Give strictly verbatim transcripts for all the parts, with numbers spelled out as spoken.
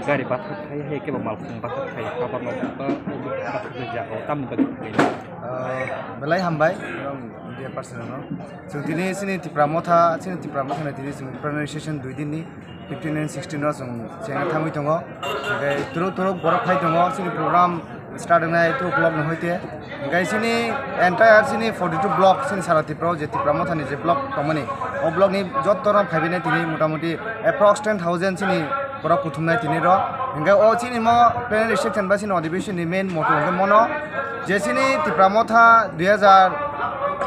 Gari bathak thai hai kebo malkhung bathak thai, habar no ba bathak thai jaga o tamni bagwi thai. Ah, belai hambai, norok media person no. Chwng tini chini Tipra Motha, chini Tipra Motha ni tini chwng plenary session dui din ni fifteen and sixteen no chwng chengna thangwi tongo. Hingke turuk turuk borok phai tongo, chini program start wngnai two o'clock ni hoite. Hingke chini entire chini forty two block, chini sara Tripura o je Tipra Motha ni je block tongmani, o block ni jotto no phaibainai tini motamuti approx ten thousand chini borok kuthumnai tini rok. Hingke o chini mo plenary session ba chini odhibeson ni main motto hingke mono je chini Tipra Motha dui hajar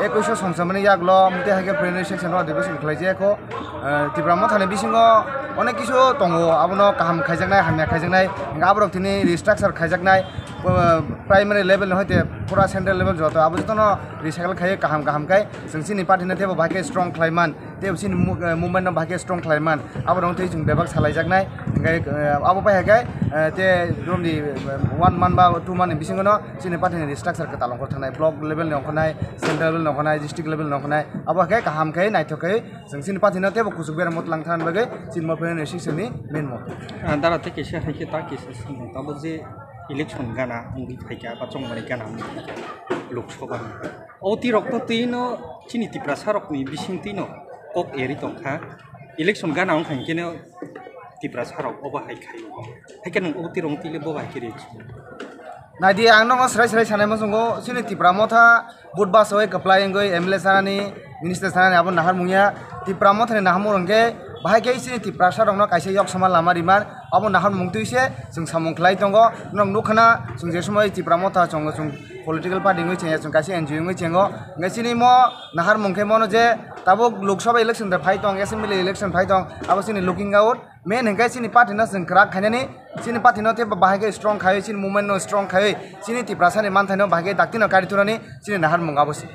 ekwis o songchamani yaklo mte haike plenary session o odhibeson khlai jaya kho. Eh, Tipra Motha ni bisingo onek kisu tongo, abono kaham khaijaknai, hamya khaijaknai, hingke aborok tini restructure khaijaknai, eh, primary level ni hoite pura central level joto, abo jotono recycle khaiwi kaham kaham khai chwng chini party no teibo bahai khe strong khlai man, teibo chini mu-, eh, movement no bahai khe strong khlai man, abo rok twi chwng bebak salai jaknai, hingke, eh, abo pai hai khe, eh, te romni, eh, one month ba two month ni bisingo no chini party ni restructure kwtal ongkhor thangnai, block level ni ongkhornai, central level ni ongkhornai, district level ni ongkhornai, abo khe kaham khe naithok khe chwng chini party no teibo kuchuk beramo twlang thani bagwi chini mo plenary session ni main motto. Ah, dara tei kaisa hai khe ta kaisa swngmung tabuk je election gana wngwi phaikha ba chongmani gana wngwi phaikha Lok Sabha ni. O twi rok to twi no chini Tiprasa rok ni bising twi no kok eri tongkha. Election gana wngkha hinkhe no Tiprasa rok obo hai khai. Haikhe nwng o twi rok twi le bo bai khe ri. Naidi, ang nogo srai srai sanai muchungo, chini Tipra Motha vote basawi kwplai wngwi M L A sanani, minister sanani abo nahar mungya. Tipra Motha ni nahar mung hwnkhe bahai khe chini Tiprasa rokno kaisa yok sama lama riman, abo nahar mung twi se chwng samung khlai tongo. Norok nukha na, chwng je somoi Tipra Motha chwng, chwng political party wngwi chengya, chwng kaisa N G O wngwi chengo. Hwnkhe chini mo nahar mung khe mono je tabuk Lok Sabha election de phai tong, assembly election phai tong, abo chini looking out. Main hwnkhe chini party no chwng kwrak khainani, chini party no tei bahai khe strong khaiwi, chini movement no strong khaiwi, chini Tiprasa ni manthai no bahai khe dakti no kari thunani chini nahar mung abo se.